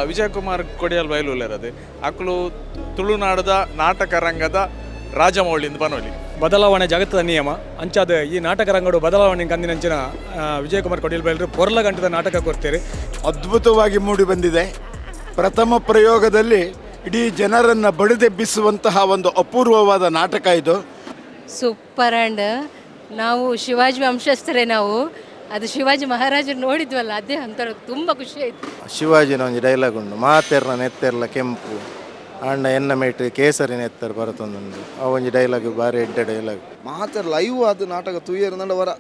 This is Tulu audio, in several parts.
ವಿಜಯಕುಮಾರ್ ಕೊಡಿಯಾಲ್ ಬೈಲ್ ಉಲ್ಲೆರ್. ಅಕುಲು ತುಳುನಾಡದ ನಾಟಕ ರಂಗದ ರಾಜಮೌಳಿಂದ್ ಪನೊಲಿ. ಬದಲಾವಣೆ ಜಗತ್ತದ ನಿಯಮ. ಅಂಚಾದ ಈ ನಾಟಕ ರಂಗಡು ಬದಲಾವಣೆ ಕಂದಿನಂಚಿನ ವಿಜಯಕುಮಾರ್ ಕೊಡಿಯಲ್ ಬೈಲರು ಪೊರ್ಲ ಗಂಟದ ನಾಟಕ ಕೊರ್ತೀರಿ. ಅದ್ಭುತವಾಗಿ ಮೂಡಿ ಬಂದಿದೆ. ಪ್ರಥಮ ಪ್ರಯೋಗದಲ್ಲಿ ಇಡೀ ಜನರನ್ನು ಬಡಿದೆಬ್ಬಿಸುವಂತಹ ಒಂದು ಅಪೂರ್ವವಾದ ನಾಟಕ ಇದು. ಸೂಪರ್. ಆ್ಯಂಡ್ ನಾವು ಶಿವಾಜಿ ವಂಶಸ್ಥರೇ ನಾವು. ಅದು ಶಿವಾಜಿ ಮಹಾರಾಜರು ನೋಡಿದ್ವಲ್ಲ, ಅದೇ ಒಂಥರ ತುಂಬ ಖುಷಿ ಆಯಿತು. ಶಿವಾಜಿನ ಒಂಜಿ ಡೈಲಾಗ್ ಉಂಡು, ಮಾತೆರ್ನ ನೆತ್ತೆರ್ಲ ಕೆಂಪು ಆಂಡ ಎನ್ನ ಮೇಟ್ ಕೇಸರಿ ನೆತ್ತರ್ ಬರತೊಂದುಂಡು. ಆ ಒಂಜಿ ಡೈಲಾಗ್ ಬಾರಿ ಎಡ್ಡೆ ಡೈಲಾಗ್. ಮಾತ್ರ ಲೈವ್ ಆದ ನಾಟಕ ತೂಯರ್ನಂಡ ವರ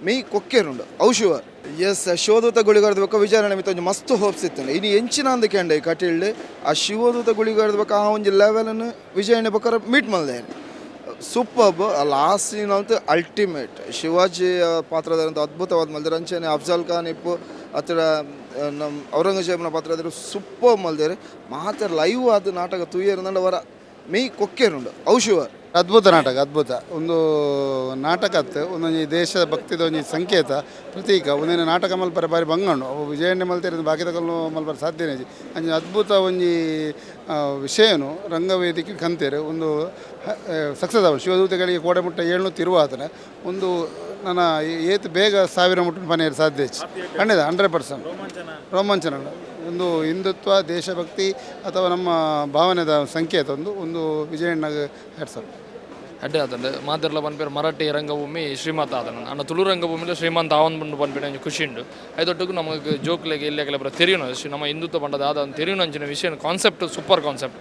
ಮೆಯ್ ಕೊಕ್ಕೇರುಂಡು ಅವು ಶುವರ್. ಎಸ್, ಶಿವದೂತ ಗುಳಿಗಾರ್ದ ಬೊಕ್ಕ ವಿಚಾರಣೆ ಮಿತ್ತ ಒಂಜಿ ಮಸ್ತ್ ಹೋಪ್ಸ್ ಇತ್ತು. ಇನಿ ಎಂಚಿನ ಅಂದ ಕೇಂಡ ಕಟೀಲ್ಡ್ ಆ ಶಿವದೂತ ಗುಳಿಗಾರ್ದ ಬೊಕ್ಕ ಆ ಒಂಜಿ ಲೆವೆಲನ್ನು ವಿಜಯಣ್ಣ ಬೊಕ್ಕ ಮೀಟ್ ಮಲ್ದೆ. ಸೂಪರ್ಬ್. ಲಾಸ್ಟ್ ಸೀನ್ ಅಂತೂ ಅಲ್ಟಿಮೇಟ್. ಶಿವಾಜಿ ಪಾತ್ರಧಾರಿ ಅದ್ಭುತವಾದ ಮಲ್ದೇರ್. ಅಂಚನೆ ಅಫ್ಜಲ್ ಖಾನ್ ಇಪ್ಪು ಅತ್ರ ನಮ್ಮ ಔರಂಗಜೇಬ್ನ ಪಾತ್ರಧಾರಿ ಸೂಪರ್ ಮಲ್ದೇರ್. ಮಾತ್ರ ಲೈವ್ ಆದ ನಾಟಕ ತೂಯರ್ನಂಡ ವರ ಮೆಯ್ ಕೊಕ್ಕೇರುಂಡು ಅವು ಶುವರ್. ಅದ್ಭುತ ನಾಟಕ, ಅದ್ಭುತ ಒಂದು ನಾಟಕ ಅತ್ತು. ಒಂದೊಂಜಿ ದೇಶದ ಭಕ್ತಿದ ಒಂಜಿ ಸಂಕೇತ, ಪ್ರತೀಕ. ಒಂದೇನು ನಾಟಕ ಮಲ್ಪರೆ ಬಾರಿ ಬಂಗಂಡು. ಅವು ವಿಜಯಣ್ಣೆ ಮಲ್ತಿರೋದು ಬಾಕಿದಕಲ್ಲು ಮಲ್ಪರೆ ಸಾಧ್ಯನೇ ಇಜ್ಜಿ. ಅಂಚ ಅದ್ಭುತ ಒಂಜಿ ವಿಷಯನು ರಂಗವೇದಿಕೆ ಕಂತೇರು. ಒಂದು ಸಕ್ಸಸ್ ಆವು. ಶಿವದೂತಗಳಿಗೆ ಕೋಡೆ ಮುಟ್ಟ 700 ಇರುವ ಆತನ ಒಂದು ನನ್ನ ಏತ್ ಬೇಗ 1000 ಮುಟ್ಟ ಪನೇರು ಸಾಧ್ಯ ಹೆಚ್ಚು ಖಂಡಿತ, 100% ರೋಮಾಂಚನ. ಒಂದು ಹಿಂದುತ್ವ, ದೇಶಭಕ್ತಿ ಅಥವಾ ನಮ್ಮ ಭಾವನೆದ ಸಂಕೇತ ಒಂದು ಒಂದು ವಿಜಯಣ್ಣಗೆ ಹ್ಯಾಟ್ಸಪ್. ಅಡ್ಡೆ ಆತಂಡ್. ಮಾತೆರ್ಲ ಪನ್ಪೆರ್ ಮರಾಠಿ ರಂಗಭೂಮಿ ಶ್ರೀಮಂತ ಆತನ ಅಣ್ಣ, ತುಳು ರಂಗಭೂಮಿಲ ಶ್ರೀಮಂತ ಆವೊಂದು ಪನ್ಪಿನ ಒಂಜಿ ಖುಷಿ ಉಂಡು. ಐದೊಟ್ಟುಗು ನಮಗೆ ಜೋಕ್ಲೆಗ್ ಇಲ್ಲೆಗೆಲ್ಲ ಪೂರ ತೆರಿಯುನ ನಮ್ಮ ಹಿಂದುತ್ವ ಪಂಡದ ಆದ ತೆರಿಯುನ ಅಂಚಿನ ವಿಷಯ. Concept super concept.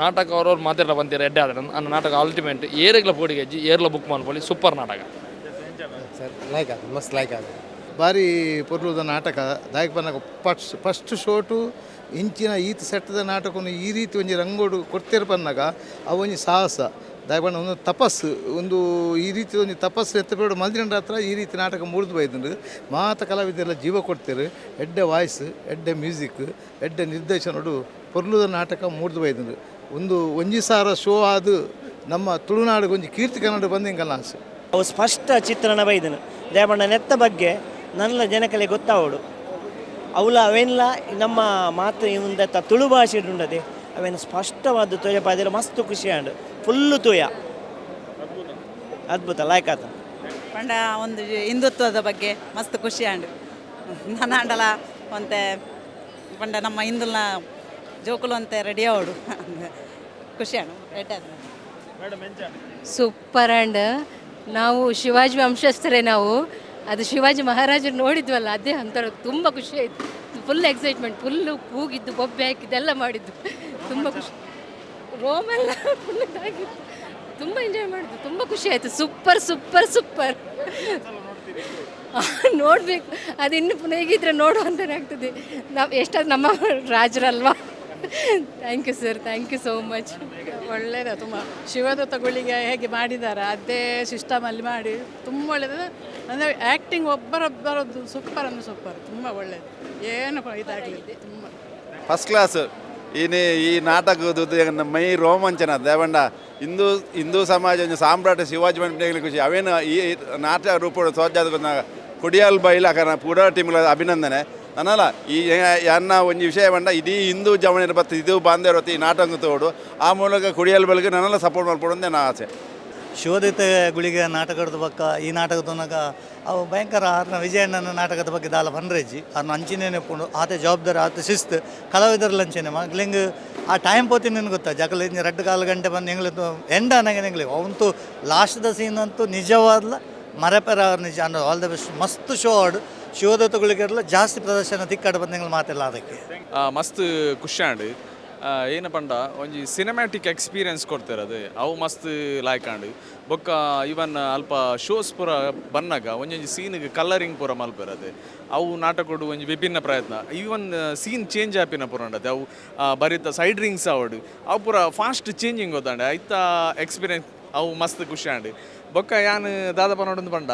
ನಾಟಕ ಅವ್ರವ್ರು ಮಾತೆರ್ಲ ಪಂತೀರ ಎಡ್ಡೆ ಆತನ ಅನ್ನ ನಾಟಕ ಅಲ್ಟಿಮೇಟ್. ಏರೆಗ್ಲ ಪೋಡಿಗೆ ಅಜ್ಜಿ, ಏರ್ಲ ಬುಕ್ ಮನ್ಪೊಲಿ. ಸೂಪರ್ ನಾಟಕ. ಸರ್, ಲೈಕ್ ಆದ, ಮಸ್ತ್ ಲೈಕ್ ಆದ. ಭಾರಿ ಪೊರ್ಲುದ ನಾಟಕ. ದಾಯಕ್ ಪನ್ನಗ ಫಸ್ಟ್ ಫಸ್ಟ್ ಶೋಟು ಇಂಚಿನ ಈತ್ ಸೆಟ್ಟದ ನಾಟಕನು ಈ ರೀತಿ ಒಂಜಿ ರಂಗೋಡು ಕೊಡ್ತೇರು ಪನ್ನಗ ಅವು ಒಂಜಿ ಸಾಹಸ. ದಾಯಕ್ ಪಂಡ ಒಂದು ತಪಸ್ಸು, ಒಂದು ಈ ರೀತಿ ಒಂಜಿ ತಪಸ್ಸು ಎತ್ತಬೇಡ ಮಲ್ದಿನ ಹತ್ರ ಈ ರೀತಿ ನಾಟಕ ಮೂಡ್ದು ಬೈದುಂಡು. ಮಾತ ಕಲಾವಿದರೆಲ್ಲ ಜೀವ ಕೊಡ್ತೇರು. ಎಡ್ಡೆ ವಾಯ್ಸ್, ಎಡ್ಡೆ ಮ್ಯೂಸಿಕ್, ಎಡ್ಡೆ ನಿರ್ದೇಶನಡು ಪೊರ್ಲುದ ನಾಟಕ ಮೂಡ್ದು ಬೈದುಂಡು. ಒಂದು ಒಂಜಿ ಸಾರ ಶೋ ಆದು ನಮ್ಮ ತುಳುನಾಡಿಗೆ ಒಂಜಿ ಕೀರ್ತಿ ಕನ್ನಡ ಬಂದಿಂಗಲ್ಲ ಆಸೆ. ಅವು ಸ್ಪಷ್ಟ ಚಿತ್ರಣ ಬೈದನು ದೇವಣ್ಣ ನೆತ್ತ ಬಗ್ಗೆ ನನ್ನ ಜನಕಲೆ ಗೊತ್ತಾವಡು. ಅವಲ ಅವೆಲ್ಲ ನಮ್ಮ ಮಾತು ಇಂದ ತುಳು ಭಾಷೆ ಉಂಡದೆ ಅವೇನು ಸ್ಪಷ್ಟವಾದ ತೋಜಪಾದಿರ. ಮಸ್ತ್ ಖುಷಿ ಆಂಡ್. ಫುಲ್ಲು ತೂಯ, ಅದ್ಭುತ, ಲಾಯ್ಕ್ ಆತ. ಪಂಡ ಒಂದು ಹಿಂದುತ್ವದ ಬಗ್ಗೆ ಮಸ್ತ್ ಖುಷಿ ಆಂಡ್. ನನಾಂಡಲ ಒಂತೆ ಪಂಡ ನಮ್ಮ ಹಿಂದುಲ್ನ ಜೋಕುಲು ಅಂತೆ ರೆಡಿ ಆವಡು. ಖುಷಿ ಆಂಡ್, ಎಡ್ಡೆ. ಸೂಪರ್. ಆ್ಯಂಡ್ ನಾವು ಶಿವಾಜಿ ವಂಶಸ್ಥರೇ ನಾವು. ಅದು ಶಿವಾಜಿ ಮಹಾರಾಜರು ನೋಡಿದ್ವಲ್ಲ, ಅದೇ ಒಂಥರ ತುಂಬ ಖುಷಿ ಆಯಿತು. ಫುಲ್ ಎಕ್ಸೈಟ್ಮೆಂಟ್, ಫುಲ್ಲು ಕೂಗಿದ್ದು, ಬೊಬ್ಬೆ ಹಾಕಿದ್ದೆಲ್ಲ ಮಾಡಿದ್ದು. ತುಂಬ ಖುಷಿ, ರೋಮೆಲ್ಲ ಫುಲ್ ಇದಾಗಿತ್ತು. ತುಂಬ ಎಂಜಾಯ್ ಮಾಡಿದ್ದು, ತುಂಬ ಖುಷಿ ಆಯಿತು. Super super super. ನೋಡಬೇಕು ಅದು ಇನ್ನು ಪುನಃ ಹೇಗಿದ್ರೆ ನೋಡುವಂತಲೇ ಆಗ್ತದೆ. ನಾವು ಎಷ್ಟಾದ್ರು ನಮ್ಮ ರಾಜರಲ್ವಾ? Thank you sir, thank you so much. ಒಳ್ಳೆಯದು ತುಂಬ. ಶಿವದೂತ ಗುಳಿಗೆ ಹೇಗೆ ಮಾಡಿದ್ದಾರೆ, ಅದೇ ಸಿಸ್ಟಮಲ್ಲಿ ಮಾಡಿ ತುಂಬ ಒಳ್ಳೆಯದು. ಅಂದರೆ ಆ್ಯಕ್ಟಿಂಗ್ ಒಬ್ಬರೊಬ್ಬರದ್ದು ಸೂಪರ್ ಅಂದರೆ ಸೂಪರ್. ತುಂಬ ಒಳ್ಳೆಯದು, ಏನು ಇದಾಗಲಿಲ್ಲ ತುಂಬ. First class. ಈ ನಾಟಕದ ಮೈ ರೋಮಾಂಚನ. ದೇವಂಡ ಹಿಂದೂ ಹಿಂದೂ ಸಮಾಜ ಒಂಜಿ ಸಾಮ್ರಾಟ ಶಿವಾಜಿ ಪನ್ಪಿನ ಖುಷಿ. ಅವೇನು ಈ ನಾಟಕ ರೂಪ ಸೋಜಾದ ಕೊಡಿಯಾಲ್ ಬೈಲ್ ಅಕನ ಪೂರಾ ಟೀಮ್ಲ ಅಭಿನಂದನೆ. ನನ್ನಲ್ಲ ಈ ಎನ್ನ ಒಂಜಿ ವಿಷಯ ಪಂಡ ಇಡೀ ಹಿಂದೂ ಜವಣಿಯರು ಬತ್ತು ಇದು ಬಾಂಧವ್ಯ ಈ ನಾಟಕ ತೋಡು ಆ ಮೂಲಕ ಕೊಡಿಯಾಲ್ ಬೈಲ್ಗೆ ನನ್ನೆಲ್ಲ ಸಪೋರ್ಟ್ ಮಾಡ್ಕೊಡು ಅಂತ ನನ್ನ ಆಸೆ. ಶಿವದೂತ ಗುಳಿಗೆ ನಾಟಕದ ಬಕ್ಕ ಈ ನಾಟಕದೊನಗ ಅವು ಭಯಂಕರ. ಆರ್ನ ವಿಜಯಣ್ಣನ ನಾಟಕದ ಬಗ್ಗೆ ದಾಲ ಪನ್ರೆಜ್ಜಿ. ಆರ್ನ ಅಂಚಿನೇ ಪುಂಡು ಆತ ಜವಾಬ್ದಾರಿ, ಆತ ಶಿಸ್ತು, ಕಲಾವಿದರಲ್ಲಿ ಅಂಚೆನೆ ಮಗ್ಲಿಂಗ್ ಆ ಟೈಮ್ ಪೋತಿನ ಗೊತ್ತಾ ಜಕಲ್ ರಡ್ಡು ಕಾಲು ಗಂಟೆ ಬಂದು ಎಂಗ್ಲ ಎಂಡ ಅನ್ನಗೆ ಎಂಗ್ಲಿ ಅವಂತೂ ಲಾಸ್ಟ್ದ ಸೀನ್ ಅಂತೂ ನಿಜವಾದ್ಲ ಮರೆಪೆರ ಅವ್ರ ನಿಜ ಅನ್ನೋ. ಆಲ್ the best. ಮಸ್ತ್ ಶೋ ಆಡು. ಶಿವದೂತ ಗುಳಿಗೆಲ್ಲ ಜಾಸ್ತಿ ಪ್ರದರ್ಶನ ತಿಕ್ಕಾಡ ಬಂದ ಮಾತೆಲ್ಲ ಅದಕ್ಕೆ. ಮಸ್ತ್ ಖುಷಿ ಆಂಡ್. ಏನ ಪಂಡ ಒಂಜಿ ಸಿನಿಮ್ಯಾಟಿಕ್ ಎಕ್ಸ್ಪೀರಿಯನ್ಸ್ ಕೊಡ್ತಾರೆ ಅದು, ಅವು ಮಸ್ತ್ ಲಾಯ್ಕ್ ಆಂಡ್. ಬೊಕ್ಕ ಇವನ್ ಅಲ್ಪ ಶೋಸ್ ಪೂರ ಬನ್ನಗ ಒಂಜೊಂಜಿ ಸೀನ್ಗೆ ಕಲರಿಂಗ್ ಪೂರ ಮಲ್ಪೆರ್. ಅದು ಅವು ನಾಟಕೊಡು ಒಂಜಿ ವಿಭಿನ್ನ ಪ್ರಯತ್ನ. ಈವನ್ ಸೀನ್ ಚೇಂಜ್ ಆಪಿನ ಪೂರ ಉಂಡತೆ. ಅವು ಬರಿತ ಸೈಡ್ ರಿಂಗ್ಸ್ ಆವಡು, ಅವು ಪೂರ ಫಾಸ್ಟ್ ಚೇಂಜಿಂಗ್ ಗೊತ್ತಾಂಡೆ. ಐತ ಎಕ್ಸ್ಪೀರಿಯನ್ಸ್ ಅವು ಮಸ್ತ್ ಖುಷಿ ಆಂಡ್. ಬೊಕ್ಕ ಯಾನ್ ದಾದ ಪನೊಡೊಂದು ಪಂಡ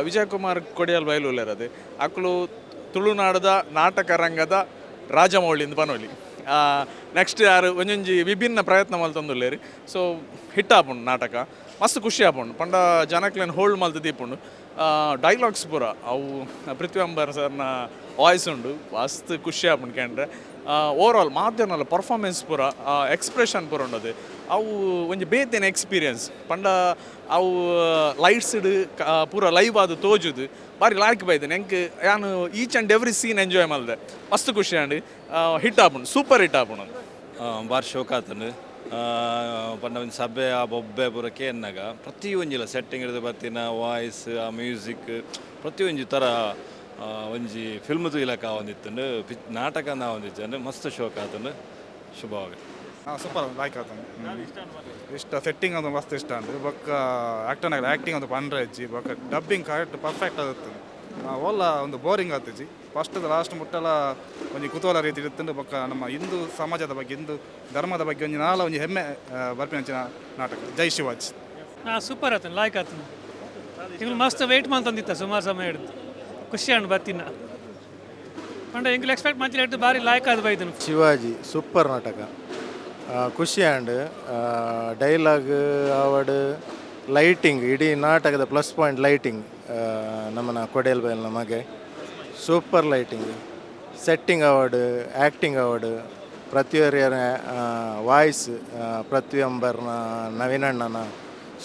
ವಿಜಯಕುಮಾರ್ ಕೊಡಿಯಾಲ್ ಬೈಲ್ ಉಲ್ಲೆರ್. ಅದು ಅಕುಲು ತುಳುನಾಡದ ನಾಟಕ ರಂಗದ ರಾಜಮೌಳಿಂದ್ ಪನೊಲಿ. ನೆಕ್ಸ್ಟ್ ಯಾರು ಒಂಜೊಂಜಿ ವಿಭಿನ್ನ ಪ್ರಯತ್ನ ಮಲ್ತೊಂದುಲ್ಲೆರ್. ಸೊ ಹಿಟ್ ಆಪುಂಡು ನಾಟಕ, ಮಸ್ತ್ ಖುಷಿ ಆಪುಂಡು. ಪಂಡ ಜನಕ್ಲೆನ್ ಹೋಲ್ಡ್ ಮಲ್ತ್ ದೀಪುಂಡು. ಡೈಲಾಗ್ಸ್ ಪೂರ ಅವು ಪೃಥ್ವಿ ಅಂಬರ್ ಸರ್ನ ವಾಯ್ಸ್ ಉಂಡು, ಮಸ್ತ್ ಖುಷಿ ಆಪುಂಡು ಕೇಂಡ್ರೆ. Over all ಮಾಧ್ಯಮಲ್ಲ performance ಪೂರ ಎಕ್ಸ್ಪ್ರೆಷನ್ ಪೂರ ಉಂಡದು ಅವು ಒಂಜಿ ಬೇತೆನೆ ಎಕ್ಸ್ಪೀರಿಯನ್ಸ್ ಪಂಡ ಅವು ಲೈಟ್ಸ್ ಪೂರ ಲೈವ್ ಆದ್ ತೋಜುದು ಬಾರಿ ಲಾಯ್ಕ್ ಬೈದನೆ. ಎಂಕ್ ಯಾನ್ each and every scene enjoy ಮಲ್ದೆ, ಮಸ್ತ್ ಖುಷಿ ಆಂಡ್. ಹಿಟ್ ಆಪುಂಡು, ಸೂಪರ್ ಹಿಟ್ ಆಪುಂಡು. ಬಾರಿ ಶೋಕ್ ಆತಂಡು ಪಂಡ ಒಂಜಿ ಸಭೆ ಆ ಬೊಬ್ಬೆ ಪೂರ ಕೇನ್ನಗ ಪ್ರತಿಯೊಂಜಿಲ ಸೆಟ್ಟಿಂಗ್ ಹಿಡಿದು ಬತ್ತಿನ ವಾಯ್ಸ್ ಆ ಮ್ಯೂಸಿಕ್ ಪ್ರತಿಯೊಂಜಿ ಥರ ಒಂಜಿ ಫಿಲ್ಮ್ ತೂಯಿಲಕ್ಕ ಆವೊಂದಿತ್ತುಂಡು, ನಾಟಕ ಆವೊಂದಿತ್ತು, ಮಸ್ತ್ ಶೋಕ್ ಆತಂಡು. ಶುಭವಾಗಿ. ಸೂಪರ್ ಲಾಯ್ಕ್ ಆತಂಡು. ಇಷ್ಟ ಸೆಟ್ಟಿಂಗ್ ಒಂದು ಮಸ್ತ್ ಇಷ್ಟ ಅಂಡು. ಬೊಕ್ಕ ಆ್ಯಕ್ಟರ್ನಾಗಲ ಆ್ಯಕ್ಟಿಂಗ್ ಒಂದು ಪಂಡ್ರೆ ಇಜ್ಜಿ. ಬೊಕ್ಕ dubbing correct perfect ಆಗುತ್ತೆ. ಓಲ್ಲ ಒಂದು ಬೋರಿಂಗ್ ಆತಿಜಿ. ಫಸ್ಟ್ ಲಾಸ್ಟ್ ಮುಟ್ಟಲ ಒಂಜಿ ಕುತೂಹಲ ರೀತಿ ಇತ್ತುಂಡು. ಬೊಕ್ಕ ನಮ್ಮ ಹಿಂದೂ ಸಮಾಜದ ಬಗ್ಗೆ, ಹಿಂದೂ ಧರ್ಮದ ಬಗ್ಗೆ ಒಂಜಿ ನಾಲ ಒಂಜಿ ಹೆಮ್ಮೆ ಬರ್ಪಿನಂಚಿನ ನಾಟಕ. ಜೈ ಶಿವಾಜಿ. ಸೂಪರ್ ಆತನು, ಲಾಯ್ಕ್ ಆತನು. ಎಂಗ್ಲು ಮಸ್ತ್ ವೆಯ್ಟ್ ಮಂತಂದಿತ್ತ ಸುಮಾರು ಸಮಯ ಹಿಡಿದು. ಖುಷಿ ಆಂಡ್ ಬತ್ತಿನ ಪಂಡ ಎಂಗ್ಲು ಎಕ್ಸ್ಪೆಕ್ಟ್ ಮಂಚಿನ ಹಿಡಿದು ಬಾರಿ ಲಾಯ್ಕ್ ಆದ ಬೈದನು. ಶಿವಾಜಿ ಸೂಪರ್ ನಾಟಕ, ಖುಷಿ ಆಂಡ್. ಡೈಲಾಗ್ ಆವಡ್, ಲೈಟಿಂಗ್, ಇಡೀ ನಾಟಕದ plus point lighting. ನಮ್ಮನ ಕೊಡೇಲ್ ಬೈಲ್ನ ಮಗೆ super lighting, setting award, acting award, ಪ್ರತಿಯೊರಿಯರ voice, ಪ್ರತಿಯೊಂಬರ್ನ ನವೀನಣ್ಣನ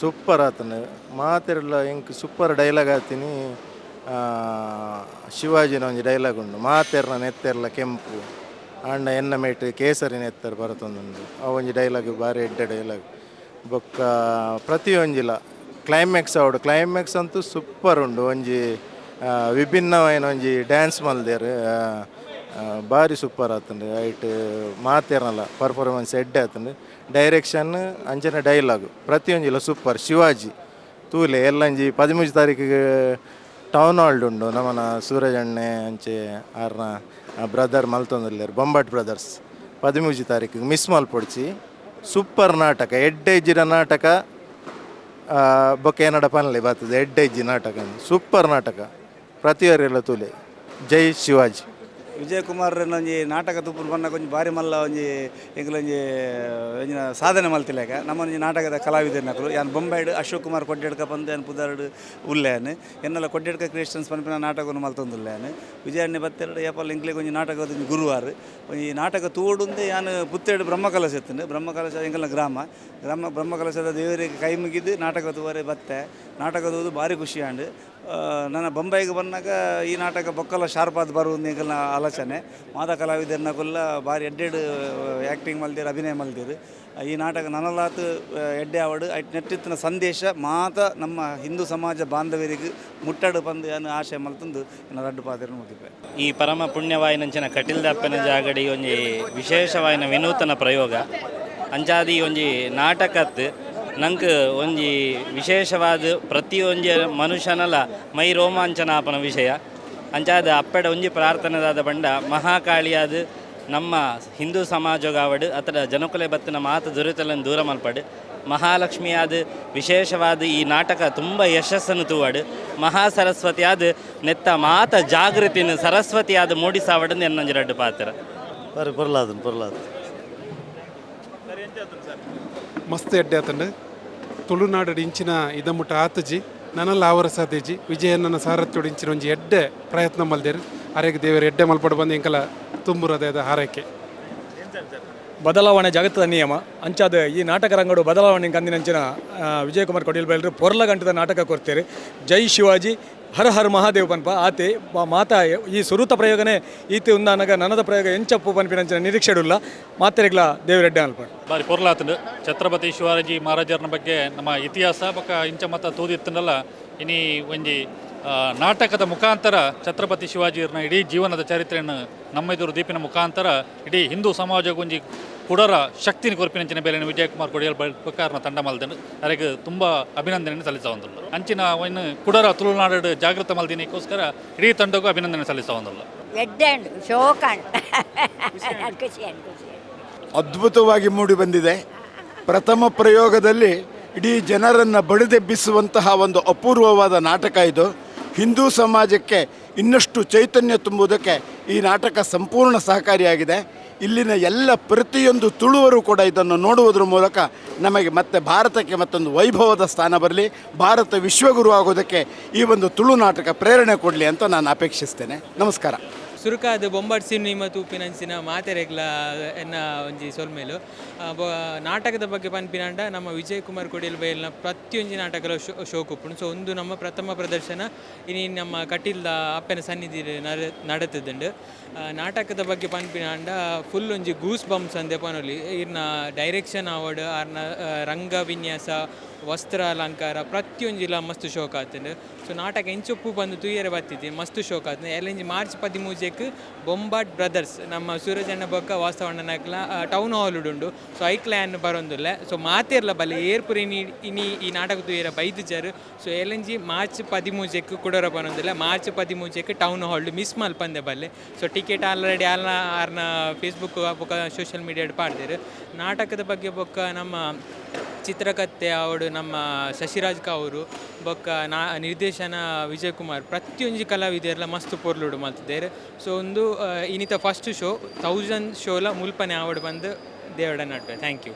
super ಆತನು. ಮಾತೆರ್ಲ ಎಂಕ್ ಸೂಪರ್ ಡೈಲಾಗ್ ಆತೀನಿ. ಶಿವಾಜಿನ ಒಂಜಿ ಡೈಲಾಗ್ ಉಂಡು, ಮಾತೆರ್ನ ನೆತ್ತೆರ್ಲ ಕೆಂಪು ಆಂಡ ಎನ್ನ ಮೇಟ್ ಕೇಸರಿ ನೆತ್ತರ್ ಬರತೊಂದುಂಡು. ಅವು ಒಂಜಿ ಡೈಲಾಗ್ ಬಾರಿ ಎಡ್ಡೆ ಡೈಲಾಗ್. ಬೊಕ್ಕ ಪ್ರತಿಯೊಂಜಿಲ ಕ್ಲೈಮ್ಯಾಕ್ಸ್ ಆವಡು, ಕ್ಲೈಮ್ಯಾಕ್ಸ್ ಅಂತೂ ಸೂಪರ್ ಉಂಡು. ಒಂಜಿ ವಿಭಿನ್ನವಾಯಿನ ಒಂಜಿ ಡ್ಯಾನ್ಸ್ ಮಲ್ದೇರು, ಬಾರಿ ಸೂಪರ್ ಆತಂಡು. ಐಟ್ ಮಾತೇರ್ನಲ್ಲ ಪರ್ಫಾರ್ಮೆನ್ಸ್ ಎಡ್ಡೆ ಆತಂಡು. ಡೈರೆಕ್ಷನ್ ಅಂಚನೆ ಡೈಲಾಗ್ ಪ್ರತಿಯೊಂಜಿಲ ಸೂಪರ್. ಶಿವಾಜಿ ತೂಲೆ ಎಲ್ಲಂಜಿ 13 ತಾರೀಕಿಗೆ ಟೌನ್ ಹಾಲ್ಡ್ ಉಂಡು. ನಮ್ಮನ ಸೂರಜ್ ಅಣ್ಣೆ ಅಂಚೆ ಆರ್ನ ಬ್ರದರ್ ಮಲ್ತೊಂದುಲ್ಲೇರು, ಬೊಂಬಾಟ್ ಬ್ರದರ್ಸ್. 13 ತಾರೀಕಿಗೆ ಮಿಸ್ ಮಲ್ಪೊಡ್ಚಿ. ಸೂಪರ್ ನಾಟಕ, ಎಡ್ಡೆ ಇಜ್ಜಿನ ನಾಟಕ. ಬೊಕ್ಕ ಏನಡ ಪನ್ಲೆ ಬರ್ತದೆ, ಎಡ್ಡೆ ಇಜ್ಜಿ ನಾಟಕ, ಸೂಪರ್ ನಾಟಕ. ಪ್ರತಿಯೊರಿಲ್ಲ ತೂಲೆ. ಜೈ ಶಿವಾಜಿ. ವಿಜಯ್ ಕುಮಾರ್ ಒಂಜಿ ನಾಟಕ ತೂಪುನು ಬನ್ನಗ ಒಂಜಿ ಬಾರಿ ಮಲ್ಲ ಒಂಜಿ ಎಂಕ್ಲೊಂಜಿ ಒಂಜಿನ ಸಾಧನೆ ಮಲ್ತಿಲೇಕ ನಮ್ಮ ಒಂಜಿ ನಾಟಕದ ಕಲಾವಿದನಕುಲು. ಯಾನ್ ಬೊಂಬೈಡ್ ಅಶೋಕ್ ಕುಮಾರ್ ಕೊಡ್ಡೆಡ್ಕ ಪಂದ್ ಯಾನ್ ಪುದರ್ಡ್ ಉಲ್ಲೇನು. ಎನ್ನಲ ಕೊಡ್ಡೆಡ್ಕ ಕ್ರಿಯೇಷನ್ಸ್ ಪನ್ಪಿನ ನಾಟಕವನ್ನು ಮಲ್ತೊಂದುಲ್ಲೇನು. ವಿಜಯಣ್ಣೆ ಬತ್ತೆರಡು ಏಪಲ್ ಎಂಕ್ಲೆಗ್ ಒಂಜಿ ನಾಟಕದ ಒಂಜಿ ಗುರುವಾರ ಒಂಜಿ ನಾಟಕ ತೂಡುಂದೆ ಯಾನ್ ಪುತ್ತೇಡು ಬ್ರಹ್ಮಕಲಶ ಎತ್ತುಂಡು. ಬ್ರಹ್ಮಕಲಶ ಎಂಕಲ್ನ ಗ್ರಾಮ ಗ್ರಾಮ ಬ್ರಹ್ಮಕಲಶದ ದೇವರಿಗೆ ಕೈ ಮುಗಿದು ನಾಟಕ ತೂವರೆ ಬತ್ತೆ. ನಾಟಕ ತೂದು ಭಾರಿ ಖುಷಿ ಆಂಡ್. ನನ್ನ ಬೊಂಬೈಗೆ ಬಂದಾಗ ಈ ನಾಟಕ ಬೊಕ್ಕಲ ಶಾರ್ಪ್ ಆದ್ ಬರುವುದು ಎಂಕಲ್ನ ಆಲೋಚನೆ. ಮಾದ ಕಲಾವಿದರ್ನಕುಲ್ಲ ಭಾರಿ ಎಡ್ಡೆಡ್ ಆ್ಯಕ್ಟಿಂಗ್ ಮಲ್ದಿರು, ಅಭಿನಯ ಮಲ್ದಿರು. ಈ ನಾಟಕ ನನಲಾತ್ ಎಡ್ಡೆ ಆವಡು. ಐಟ್ ನೆಟ್ಟಿತ್ತಿನ ಸಂದೇಶ ಮಾತ ನಮ್ಮ ಹಿಂದೂ ಸಮಾಜ ಬಾಂಧವರಿಗೆ ಮುಟ್ಟಡು ಪಂದು ಅನ್ನು ಆಶಯ ಮಲ್ತಂದು ನನ್ನ ರಡ್ಡು ಪಾತ್ರ ಮುಗಿಪೆ. ಈ ಪರಮ ಪುಣ್ಯವಾಯಿನಂಚಿನ ಕಟಿಲ್ದಪ್ಪನ ಜಾಗಡಿ ಒಂಜಿ ವಿಶೇಷವಾಯಿನ ವಿನೂತನ ಪ್ರಯೋಗ ಅಂಚಾದಿ ಒಂಜಿ ನಾಟಕತ್ ನಂಗೆ ಒಂಜಿ ವಿಶೇಷವಾದ ಪ್ರತಿಯೊಂಜಿ ಮನುಷ್ಯನಲ ಮೈ ರೋಮಾಂಚನಾಪನ ವಿಷಯ. ಅಂಚಾದ ಅಪ್ಪೆಡ ಒಂಜಿ ಪ್ರಾರ್ಥನೆದಾದ ಬಂಡ ಮಹಾಕಾಳಿಯಾದ ನಮ್ಮ ಹಿಂದೂ ಸಮಾಜಗಾವಡು ಅತರ ಜನಕುಲೆ ಬತ್ತಿನ ಮಾತು ದುರಿತಲನ್ನು ದೂರ ಮಲ್ಪಡು. ಮಹಾಲಕ್ಷ್ಮಿಯಾದ ವಿಶೇಷವಾದ ಈ ನಾಟಕ ತುಂಬ ಯಶಸ್ಸನ್ನು ತೂವಾಡು. ಮಹಾಸರಸ್ವತಿಯಾದ ನೆತ್ತ ಮಾತ ಜಾಗೃತಿನ ಸರಸ್ವತಿಯಾದ ಮೂಡಿಸಾವಡನ್ನು ಎನ್ನೊಂಜಿ ರಡ್ಡು ಪಾತ್ರ. ಬಾರಿ ಪೊರ್ಲಾದನ್ ಪೊರ್ಲಾದ ಮಸ್ತ್ ಎಡ್ಡೆ ಆತಂಡು. ತುಳುನಾಡು ಇಂಚಿನ ಇದಮುಟ್ಟ ಆತಜಿ ನನಲ್ಲ ಆವರ ಸಾಧ್ಯಜಿ. ವಿಜಯಣ್ಣನ ಸಾರಥ್ಯೋಡು ಇಂಚಿನ ಒಂಜಿ ಎಡ್ಡೆ ಪ್ರಯತ್ನ ಮಲ್ದೇರು. ಆರೆಗ್ ದೇವರು ಎಡ್ಡೆ ಮಲ್ಪಡು ಬಂದು ಎಂಕಲ ತುಂಬುರದದ ಹಾರೈಕೆ. ಬದಲಾವಣೆ ಜಗತ್ತದ ನಿಯಮ. ಅಂಚಾದ ಈ ನಾಟಕ ರಂಗಡು ಬದಲಾವಣೆ ಕಂದಿನಂಚಿನ ವಿಜಯಕುಮಾರ್ ಕೊಡಿಲ್ ಬೈಲ್ರು ಪೊರ್ಲ ಗಂಟದ ನಾಟಕ ಕೊಡ್ತೇವೆ. ಜೈ ಶಿವಾಜಿ, ಹರ ಹರ ಮಹಾದೇವ್ ಪನ್ಪ ಆತೆ ಮಾತಾ. ಈ ಸುರುತ ಪ್ರಯೋಗನೇ ಈತೆ ಉಂದಾನಗ ನನದ ಪ್ರಯೋಗ ಎಂಚಪ್ಪು ಪನ್ಪಿನಂಚಿನ ನಿರೀಕ್ಷೆಡುಲ್ಲ. ಮಾತೆರೆಗ್ಲ ದೇವರೆಡ್ಡೆ ಅಲ್ಪ ಬಾರಿ ಪೊರ್ಲಾತಂಡು. ಛತ್ರಪತಿ ಶಿವಾಜಿ ಮಹಾರಾಜರನ ಬಗ್ಗೆ ನಮ್ಮ ಇತಿಹಾಸ ಬೊಕ್ಕ ಇಂಚ ಮತ್ತ ತೂದಿತ್ತಂಡಲ್ಲ. ಇನಿ ಒಂಜಿ ನಾಟಕದ ಮುಖಾಂತರ ಛತ್ರಪತಿ ಶಿವಾಜಿಯವ್ರನ್ನ ಇಡೀ ಜೀವನದ ಚರಿತ್ರೆಯನ್ನು ನಮ್ಮ ಎದುರು ದೀಪಿನ ಮುಖಾಂತರ ಇಡೀ ಹಿಂದೂ ಸಮಾಜಕ್ಕೊಂಜಿ ಕುಡರ ಶಕ್ತಿನ ಕೊರ್ಪಿನಂಚಿನ ಬೇಲೆ ವಿಜಯಕುಮಾರ್ ಕೊಡಿಯಲ್ ಬಲ್ಪಕಾರನ ತಂಡ ಮಲ್ದನು ಅರೆಗ್ ತುಂಬ ಅಭಿನಂದನೆ ಸಲ್ಲಿಸವಂದುಲ್ಲ. ಅಂಚಿನ ಒನ್ ಕುಡರ ತುಳುನಾಡು ಜಾಗೃತ ಮಲ್ದಿನಕ್ಕೋಸ್ಕರ ಇಡೀ ತಂಡಕ್ಕೂ ಅಭಿನಂದನೆ ಸಲ್ಲಿಸವಂದುಲ್ಲ. ಅದ್ಭುತವಾಗಿ ಮೂಡಿ ಬಂದಿದೆ. ಪ್ರಥಮ ಪ್ರಯೋಗದಲ್ಲಿ ಇಡೀ ಜನರನ್ನು ಬಡಿದೆಬ್ಬಿಸುವಂತಹ ಒಂದು ಅಪೂರ್ವವಾದ ನಾಟಕ ಇದು. ಹಿಂದೂ ಸಮಾಜಕ್ಕೆ ಇನ್ನಷ್ಟು ಚೈತನ್ಯ ತುಂಬುವುದಕ್ಕೆ ಈ ನಾಟಕ ಸಂಪೂರ್ಣ ಸಹಕಾರಿಯಾಗಿದೆ. ಇಲ್ಲಿನ ಎಲ್ಲ ಪ್ರತಿಯೊಂದು ತುಳುವರು ಕೂಡ ಇದನ್ನು ನೋಡುವುದರ ಮೂಲಕ ನಮಗೆ ಮತ್ತೆ ಭಾರತಕ್ಕೆ ಮತ್ತೊಂದು ವೈಭವದ ಸ್ಥಾನ ಬರಲಿ, ಭಾರತ ವಿಶ್ವಗುರು ಆಗೋದಕ್ಕೆ ಈ ಒಂದು ತುಳು ನಾಟಕ ಪ್ರೇರಣೆ ಕೊಡಲಿ ಅಂತ ನಾನು ಅಪೇಕ್ಷಿಸ್ತೇನೆ. ನಮಸ್ಕಾರ. ಸುರುಕಾದ್ ಬೊಂಬಾಟ್ ಸಿನಿಮಾ ತೂಪಿನಂಚಿನ ಮಾತೆರೆಗ್ಲ ಎನ್ನ ಒಂಜಿ ಸೊಲ್ಮೆಲು. ನಾಟಕದ ಬಗ್ಗೆ ಪನ್ಪಿನಾಂಡ, ನಮ್ಮ ವಿಜಯ್ ಕುಮಾರ್ ಕೊಡಿಯಲ್ ಬೈಲ್ನ ಪ್ರತಿಯೊಂಜಿ ನಾಟಕಲ ಶೋಕು ಉಪ್ಪುಂಡು. ಸೊ ಉಂದು ನಮ್ಮ ಪ್ರಥಮ ಪ್ರದರ್ಶನ ಇನಿ ನಮ್ಮ ಕಟೀಲ್ದ ಅಪ್ಪೆನ ಸನ್ನಿಧಿ ನಡತುದುಂಡು. ನಾಟಕದ ಬಗ್ಗೆ ಪನ್ಪಿನಾಂಡ, ಫುಲ್ ಒಂಜಿ ಗೂಸ್ ಬಂಪ್ಸ್ ಅಂದೆ ಪನೊಲಿ. ಇರ್ನ ಡೈರೆಕ್ಷನ್ ಆವಡ್, ಆರ್ನ ರಂಗ ವಿನ್ಯಾಸ, ವಸ್ತ್ರ ಅಲಂಕಾರ ಪ್ರತಿಯೊಂಜಿಲ ಮಸ್ತ್ ಶೋಕ್ ಆತುಂಡು. ಸೊ ನಾಟಕ ಎಂಚೊಪ್ಪು ಬಂದು ತೂಯರೆ ಬತ್ತಿದ್ದಿ, ಮಸ್ತ್ ಶೋಕ್ ಆತುಂಡು. ಎಲ್ಲೆಂಜಿ ಮಾರ್ಚ್ 13ಕ್ ಬೊಂಬಾಟ್ ಬ್ರದರ್ಸ್ ನಮ್ಮ ಸೂರಜಣ್ಣ ಬೊಕ್ಕ ವಾಸ್ತವಣ್ಣನಕ್ಲ ಟೌನ್ ಹಾಲ್ ಉಂಡು. ಸೊ ಐಕ್ಲ ಯಾನ್ ಬರೊಂದುಲ್ಲೆ. ಸೊ ಮಾತೆರ್ಲ ಬಲೆ, ಏರ್ಪುರಿ ಇನಿ ಇನಿ ಈ ನಾಟಕ ತೂಯರೆ ಬೈದುಜರ್. ಸೊ ಎಲ್ಲೆಂಜಿ ಮಾರ್ಚ್ 13ಕ್ ಕುಡೋರ ಬರೊಂದುಲ್ಲೆ. ಮಾರ್ಚ್ 13ಕ್ ಟೌನ್ ಹಾಲ್, ಮಿಸ್ ಮಲ್ಪಂದೆ ಬಲ್ಲೆ. ಸೊ ಟಿಕೆಟ್ ಆಲ್ರೆಡಿ ಆಲ್ನ ಆರ್ನ ಫೇಸ್ಬುಕ್ ಬೊಕ್ಕ ಸೋಷಿಯಲ್ ಮೀಡಿಯಾಡ್ ಪಾಡ್ದೆರ್. ನಾಟಕದ ಬಗ್ಗೆ ಬೊಕ್ಕ ನಮ್ಮ ಚಿತ್ರಕಥೆ ಆವಡ್, ನಮ್ಮ ಶಶಿರಾಜ್ ಕಾವೂರು ಬೊಕ್ಕ ನಿರ್ದೇಶನ ವಿಜಯ್ ಕುಮಾರ್, ಪ್ರತಿಯೊಂಜಿ ಕಲಾವಿದೆರ್ಲ ಮಸ್ತ್ ಪೊರ್ಲುಡು ಮಲ್ತುದೆರ್. ಸೊ ಉಂದು ಇನಿತ ಫಸ್ಟ್ ಶೋ, 1000 ಶೋಲ ಮುಲ್ಪನೆ ಆವಡ್ ಬಂದು ದೇವಡ ನಡುವೆ. Thank you.